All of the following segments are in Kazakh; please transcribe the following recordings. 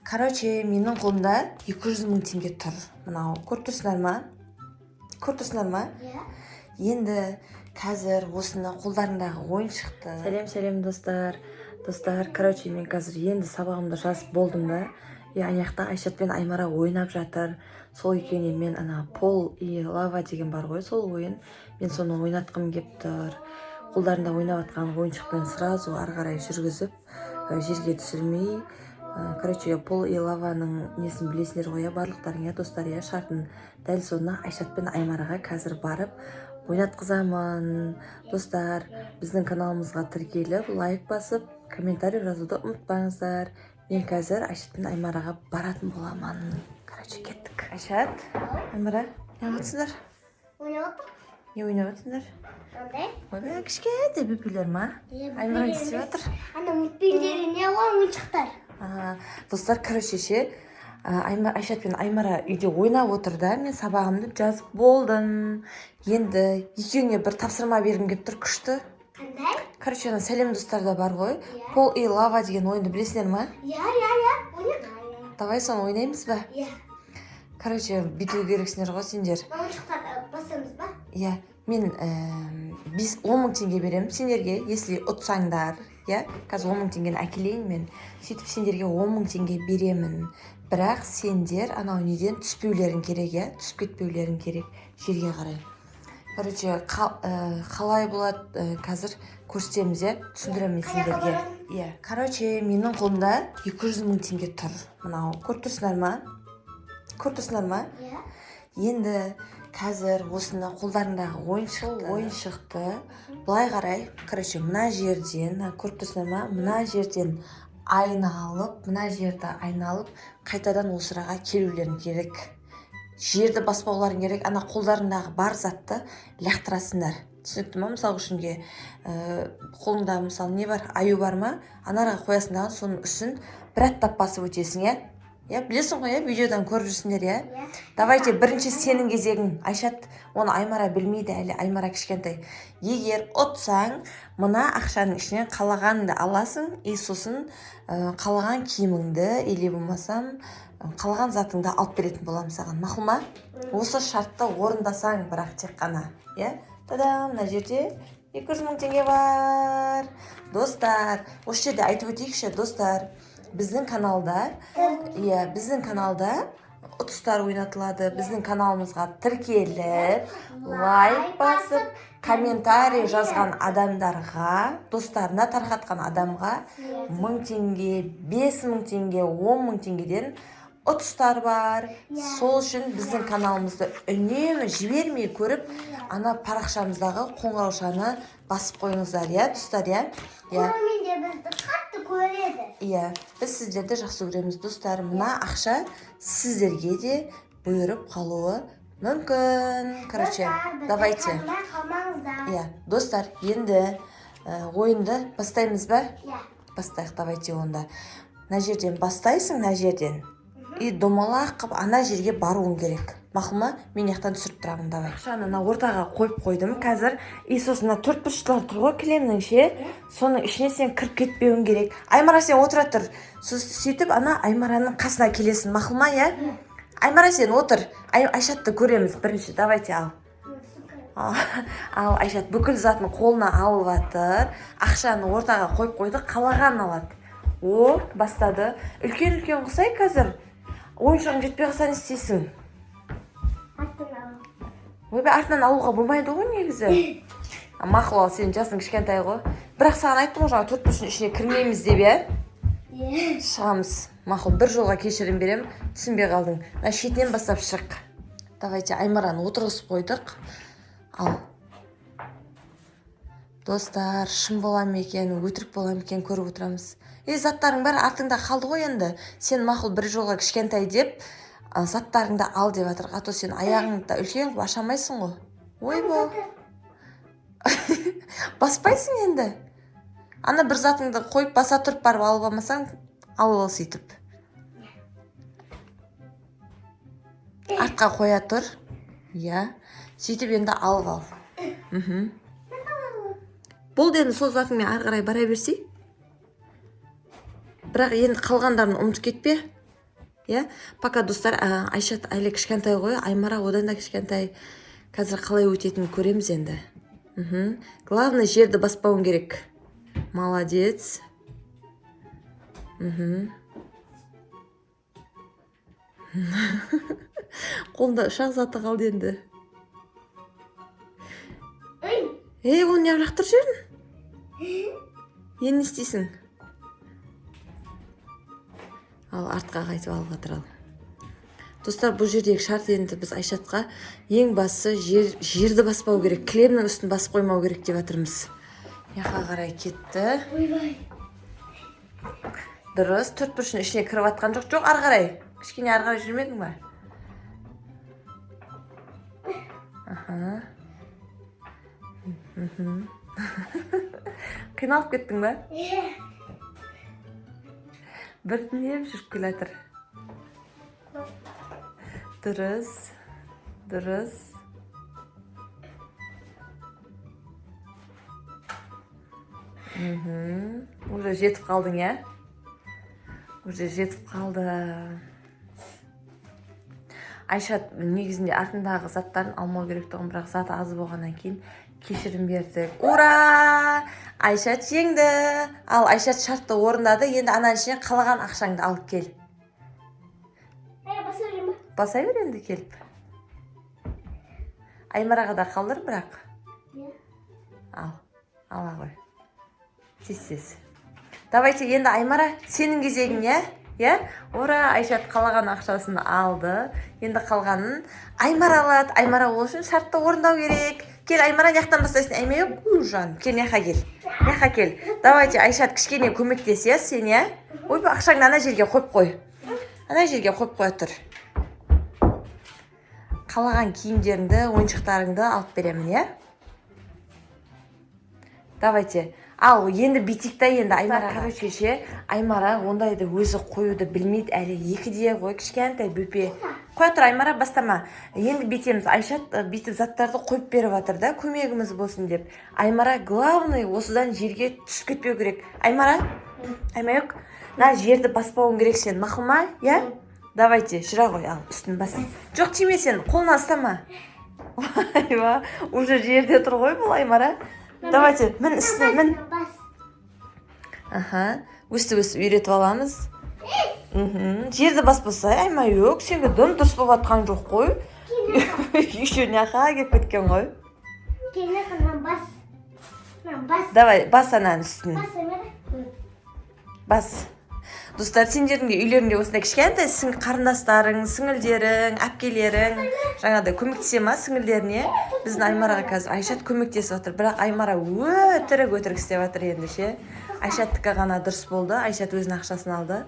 Короче, менің қолымда 200 мың теңге тұр. Мынау, көріп тұрсыңдар ма? Көріп тұрсыңдар ма? Иә. Енді қазір осыны, қолдарындағы ойыншықты. Сәлем, сәлем, достар! Достар, короче, мен қазір енді сабағымды жазып болдым да, и ана жақта Айшат пен Аймара ойнап жатыр. Сол екеуіне мен ана «Пол и лава» деген бар ғой, сол ойын, мен соны ойнатқым келіп тұр. Қолдарында ойнап жатқан ойыншықпен сразу ары қарай жүргізіп, жерге түсірмей. Короче, «Пол и лаваның» несін білесіңдер ғой, иә, барлықтарың, иә, достар, иә, шартын. Дәл соны Айшат пен Аймараға қазір барып ойнатқызамын. Достар, біздің каналымызға тіркеліп, лайк басып, комментарий жазуды ұмытпаңыздар. Мен қазір Айшат пен Аймараға баратын боламын. Короче, кеттік. Айшат, Аймара, не қылып? Ойнап отыр. Не ойнап жатсыңдар? Андай. Ойбай, кішкентай бөпелер ма? Иә, Аймара не бөпелер істеп емес. жатыр? Ана мультфильмдегі не ғой, ойыншықтар. А, достар, короче ше, Айшат пен Аймара үйде ойнап отыр да, мен сабағымды жазып болдым. Енді екеуіңе бір тапсырма бергім келіп тұр, күшті. Қандай? Короче, ана «Сәлем, достарда» бар ғой. Иә. «Пол и лава» деген ойынды білесіңдер ма? Иә. Ойнайық. Давай, соны ойнаймыз ба? Иә. Короче, бүйту керексіңдер ғой сендер. Ойыншықтарды басамыз ба? Иә, мен 5-10 мың теңге беремін сендерге, если ұтсаңдар, иә. Қазір 10 мың теңгені әкелейін мен, сөйтіп сендерге 10 мың теңге беремін. Бірақ сендер анау неден түспеулерің керек, иә, түсіп кетпеулерің керек жерге қарай. Короче, қалай болады, қазір көрсетеміз, иә, түсіндіремін мен Қай жаққа сендерге. барасың? Иә, короче, менің қолымда 200 мың теңге тұр. Мынау, көріп тұрсыңдар ма? Көріп тұрсыңдар ма? Иә. Енді қазір осыны, қолдарындағы ойыншықты былай қарай, короче, мына жерден, мына, көріп тұрсыңдар ма, мына жерден айналып, мына жерді айналып, қайтадан осы араға келулерің керек. Жерді баспауларың керек. Ана қолдарыңдағы бар затты лақтырасыңдар, түсінікті ма? Мысалы үшінге, қолыңда, мысалы, не бар, аю бар ма, ана араға қоясың дағы, соның үстін бір аттап басып өтесің, иә, білесің ғой, иә, видеодан көріп жүрсіңдер, иә? Иә. Давайте, бірінші сенің кезегің, Айшат. Оны Аймара білмейді әлі, Аймара кішкентай. Егер ұтсаң, мына ақшаның ішінен қалағаныңды аласың и сосын қалаған киіміңді или болмасам қалаған затыңды алып беретін боламын саған, мақұл ма? Осы шартты орындасаң бірақ тек қана, иә. Та-дам, мына жерде 200 мың теңге бар. Достар, осы жерде айтып өтейікші, достар, біздің каналда, иә, біздің каналда ұтыстар ойнатылады. Біздің каналымызға тіркеліп, лайк басып, комментарий жазған адамдарға, достарына тарқатқан адамға 1000 теңге, 5000 теңге, 10 мың теңгеден ұтыстар бар. Сол үшін біздің каналымызды үнемі жібермей көріп, ана парақшамыздағы қоңыраушаны басып қойыңыздар, иә, достар, иә. Көрермендер бізді қатты көреді. Иә, біз сіздерді жақсы көреміз. Достар, мына ақша сіздерге де бұйырып қалуы мүмкін. Короче, Достар, бізді давайте. танымай қалмаңыздар. Иә, достар, енді ойынды бастаймыз ба? Иә. Бастайық, давайте. Онда мына жерден бастайсың, мына жерден, и домалақ қылып ана жерге баруың керек, мақұл ма? Мен мына жақтан түсіріп тұрамын. Давай. Ақшаны мына ортаға қойып қойдым қазір. И сосын мына төртбұрыштар тұр ғой кілемнің ше, соның ішіне сен кіріп кетпеуің керек. Аймара, сен отыра тұр. Сөйтіп ана Аймараның қасына келесің, мақұл ма? Иә, Аймара, сен отыр. Айшатты көреміз бірінші, давайте. Ал, ал, Айшат бүкіл затын қолына алып жатыр. Ақшаны ортаға қойып қойды, қалағанын алады. О, бастады. Үлкен үлкен қылсай. Қазір ойыншығың жетпей қалса, не істейсің? Артын ал. Ойбай, артынан алуға болмайды ғой негізі. А, мақұл, ал, сенің жасың кішкентай ғой. Бірақ саған айттым ғой жаңа, төртбұрыштың ішіне кірмейміз деп, иә? Иә. Шығамыз, мақұл, бір жолға кешірім беремін, түсінбей қалдың. Мына шетінен бастап шық. Давайте, Аймараны отырғызып қойдық. Ал, достар, шын бола ма екен, өтірік бола ма екен, көріп отырамыз. Е, заттарың бәрі артыңда қалды ғой енді. Сен, мақұл, бір жолға кішкентай деп, заттарыңды ал деп жатыр, а то сен аяғыңды да үлкен қылып аша алмайсың ғой. Ойбой, баспайсың енді. Ана бір затыңды қойып, баса тұрып барып алып алмасаң, алып ал. Сөйтіп артқа қоя тұр, иә, сөйтіп енді алып ал. Болды, енді сол затыңмен ары қарай бара берсей. Бірақ енді қалғандарын ұмытып кетпе. Иә, пока, достар. Айшат әлі кішкентай ғой, Аймара одан да кішкентай. Қазір қалай өтетінін көреміз енді. Главное, жерді баспауың керек. Молодец. Қолында үш-ақ заты қалды енді. Ой. Ей, оны неғып лақтырып жібердің? Енді не істейсің? Ал, артқа қайтып алып жатыр. Ал, достар, бұл жердегі шарт енді біз Айшатқа ең бастысы жерді баспау керек, кілемнің үстін басып қоймау керек деп жатырмыз. Мына қарай кетті. Ойбай. Дұрыс, төрт бұрыштың ішіне кіріп жатқан жоқ. Жоқ, ары қарай, кішкене ары қарай жүрмедің ба? Аха. Қиналып кеттің ба? Иә. Біртіндеп жүріп келе жатыр. Дұрыс, дұрыс. Уже жетіп қалдың, иә, уже жетіп қалды. Айшат негізінде артындағы заттарын алмау керек тұғын, бірақ зат аз болғаннан кейін кешірім бердік. Ура, Айшат жеңді! Ал, Айшат шартты орындады. Енді ананың ішінен қалаған ақшаңды алып кел. Ай, баса берейін ба? Баса бер енді келіп. Аймараға да қалдыр бірақ. Иә. Ал, ала ғой тез тез. Давайте, енді, Аймара, сенің кезегің, иә? Иә, ура, Айшат қалаған ақшасын алды. Енді қалғанын Аймара алады. Аймара ол үшін шартты орындау керек. Кел, Аймара, мына жақтан бастайсың. Аймай, жан, кел, мына жаққа кел, мына жаққа кел. Давайте, Айшат, кішкене көмектес, иә, сен, иә. Ойбай, ақшаңды ана жерге қойып қой, ана жерге қойып қоя тұр. Қалаған киімдеріңді, ойыншықтарыңды алып беремін, иә. Давайте. Ал, енді бүйтейік та енді Аймара. Короче ше, Аймара ондайды өзі қоюды білмейді әлі, 2-де ғой, кішкентай бөпе. Қоя тұр, Аймара, бастама. Енді бүйтеміз. Айшат бүйтіп заттарды қойып беріп жатыр да, көмегіміз болсын деп. Аймара, главный, осыдан жерге түсіп кетпеу керек. Аймара, Аймайок, мына жерді баспауың керек сен, мақұл ма? Иә? Давайте, жүре ғой, ал, үстін бас. Жоқ, тиме сен, қолынан ұстама. Ойбай, уже жерде тұр ғой бұл Аймара. Давайте, мін үстіне, мін. Бас. Аха, өстіп өстіп үйретіп аламыз. Жерді баспаса, Аймайок, сенге дым дұрыс болып жатқан жоқ қой. Еще няқа келіп кеткен ғой. Келе, мына бас. Мына бас. Давай, бас ананың үстін. Бас, Аймара. Бас. Достар, сендердің де үйлеріңде осындай кішкентай қарындастарың, сіңілдерің, әпкелерің жаңағыдай көмектесе ма сіңілдеріне? Біздің Аймараға қазір Айшат көмектесіп жатыр, бірақ Аймара өтірік өтірік істеп жатыр енді ше. Айшаттікі ғана дұрыс болды, Айшат өзінің ақшасын алды.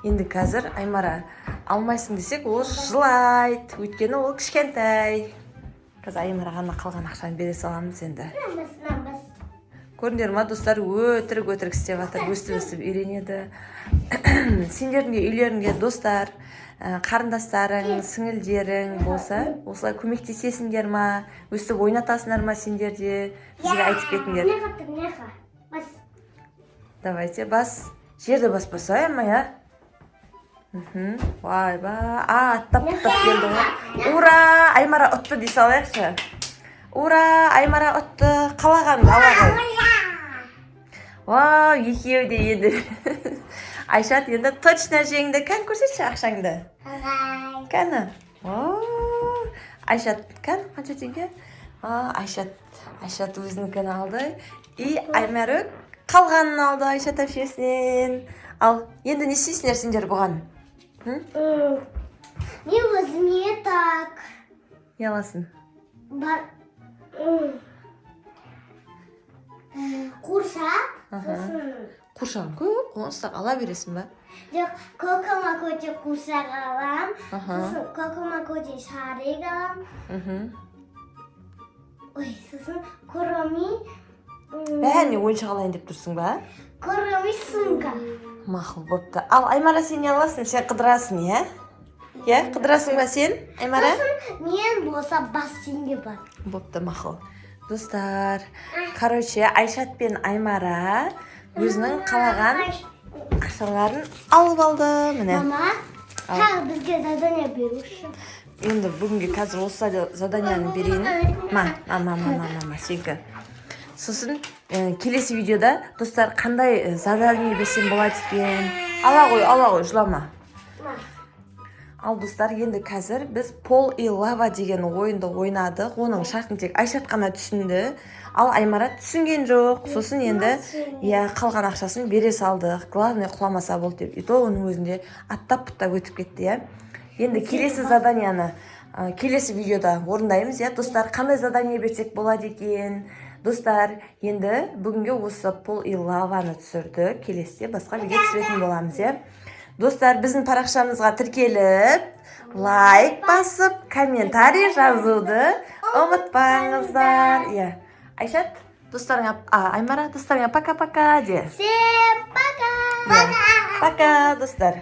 Енді қазір Аймара алмайсың десек, ол жылайды, өйткені ол кішкентай. Қазір Аймараға ана қалған ақшаны бере саламыз енді. Мына бас, мына бас. Көрдіңдер ма, достар, өтірік өтірік істеп жатыр. Өстіп өстіп үйренеді. Сендердің де үйлеріңде, достар, қарындастарың, сіңілдерің болса, осылай көмектесесіңдер ма? Өстіп ойнатасыңдар ма сендер де? Бізге айтып кетіңдер. Мына тұр, мына. Бас. Давайте, бас. Жерді баспаса, Аймая. Ойбай, а, аттап тұттап келді ғой. Ура, Аймара ұтты дей салайықшы. Ура, Аймара ұтты! Қалағаныңды ала ғой. Вау, екеуі де енді. Айшат енді точно жеңді. Кән, көрсетші ақшаңды. Ағай. Кәні. О, Айшат, кән, қанша теңге? А, Айшат өзінікін алды. И Аймәрік қалғанын алды Айшат әпшесінен. Ал, енді не істейсіңдер сендер бұған? М? Мен өзіме так. Не аласың? Бар. Қуыршақ. Сосын Қуыршағың көп, оны ұстап ала бересің ба? Жоқ, Кокомакоте қуыршақ алам. Сосын Кокомакоте шарик алам. Ой, сосын Куроми. Бәріне ойыншық алайын деп тұрсың ба? Куроми сумка. Мақұл, бопты. Ал, Аймара, сен не аласың? Сен қыдырасың, иә? Иә, қыдырасың ба сен, Аймара? Сосын мен болса бассейнге бар. Бопты, мақұл. Достар, короче, Айшат пен Аймара өзінің қалаған ақшаларын алып алды. Міне. Мама. Тағы бізге задание беру үшін. Енді бүгінге қазір осы заданияны берейін. Ма, ма, ма, ма, ма, ма, ма, сенікі. Сосын келесі видеода, достар, қандай задание берсем болады екен? Ала ғой, ала ғой, жылама. Ма. Ал, достар, енді қазір біз «Пол и лава» деген ойынды ойнадық. Оның шартын тек Айшат қана түсінді, ал Аймарат түсінген жоқ. Сосын енді, иә, қалған ақшасын бере салдық, главное, құламаса болды деп. И то оның өзінде аттап бұттап өтіп кетті, иә. Енді келесі заданияны келесі видеода орындаймыз, иә. Достар, қандай задание берсек болады екен? Достар, енді бүгінге осы «Пол и лаваны» түсірдік, келесіде басқа видео түсіретін боламыз, иә. Достар, біздің парақшамызға тіркеліп, лайк басып, комментарий жазуды ұмытпаңыздар, иә. Айшат, достарыңа, Аймара, достарыңа пока пока де. Всем пока. Иә. Пока, достар.